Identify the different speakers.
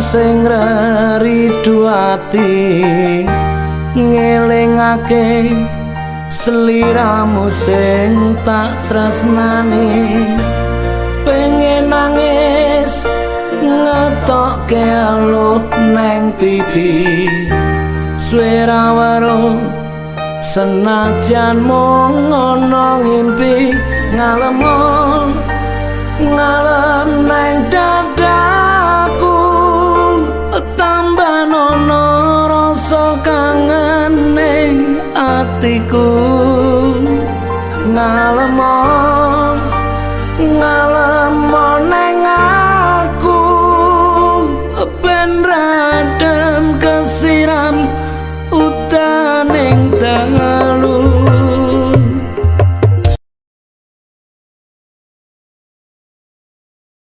Speaker 1: sing reridu ati, ngelingake sliramu sing tak tresnani. Pengen nangis ngetokke aluh neng pipi, suwe ra weruh senajan mung ana ngimpi. Ngalemo, ngalemo.